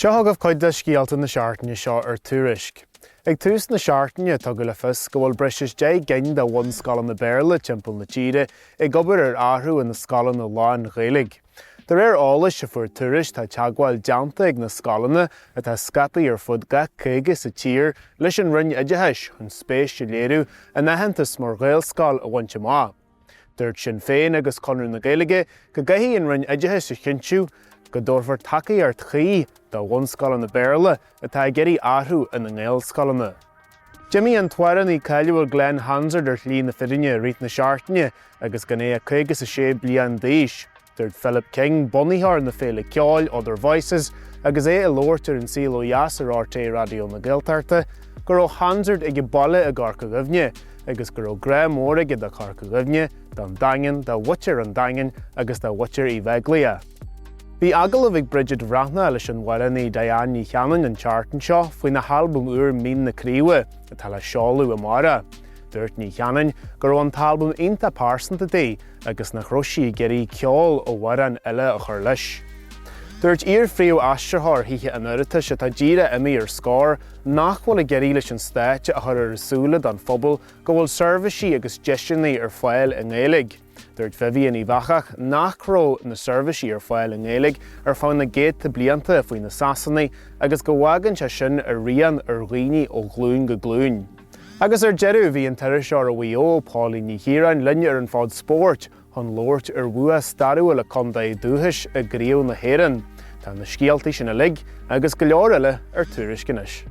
Seo chugaibh cuid de scéalta na seachtaine seo ar Tuairisc. Ag tús na seachtaine, tugadh le fios go bhfuil breis is 10 gcinn de bhunscoileanna Béarla timpeall na tíre ag obair ar athrú ina scoileanna lán-Ghaeilge. De réir eolais a fuair Tuairisc tá teagmháil déanta ag na scoileanna, atá scaipthe ar fud gach cúige sa tír, leis an Roinn Oideachais chun spéis a léiriú in aitheantas mar Ghaelscoil a bhaint amach. Dúirt Sinn Féin agus Conradh na Gaeilge go gcaithfidh an Roinn Oideachais a chinntiú go dtabharfar tacaíocht chuí do bhunscoileanna Béarla atá ag iarraidh athrú ina nGaelscoileanna. D'imigh an t-amhránaí cáiliúil Glen Hansard ar shlí na fírinne i rith na seachtaine agus gan é ach 56 bliain d'aois. Dúirt Philip King, bunaitheoir na féile ceoil Other Voices, agus é ag labhairt ar An Saol Ó Dheas ar RTÉ Raidió na Gaeltachta, go raibh Hansard aige baile i gCorca Dhuibhne agus go raibh grá mór aige do Chorca Dhuibhne, don Daingean, do mhuintir an Daingin agus do mhuintir Uí Bheaglaoich. Bhí agallamh ag Bridget Bhreathnach leis an amhránaí Diane Ní Chanainn an tseachtain seo faoina halbam úr Mín na Craoibhe atá le seoladh amárach. Dúirt Ní Chanainn go raibh an t-albam iontach pearsanta di agus nach raibh sí ag iarraidh ceol ó amhráin eile a chur leis. Dúirt iar-phríomh-aistritheoir Thithe an Oireachtais atá díreach imithe ar scor nach bhfuil ag éirí leis an Stát a chur ar a súile don phobal go bhfuil seirbhísí agus deiseanna ar fáil i nGaeilge. Dúirt Vivian Uíbh Eachach nach raibh na seirbhísí ar fáil i nGaeilge ar feadh na gcéadta blianta faoi na Sasanaigh agus go bhfágann sé sin a rian ar dhaoine ó ghlúin go glúin. Agus ar deireadh, bhí an t-iriseoir ó Mhaigh Eo, Póilín Ní Chiaráin, linn ar an Fhód Spóirt chun labhairt ar bhua stairiúil a contae dúchais i gCraobh na hÉireann. Tá na scéaltaí sin uilig agus go leor eile ar Tuairisc anois.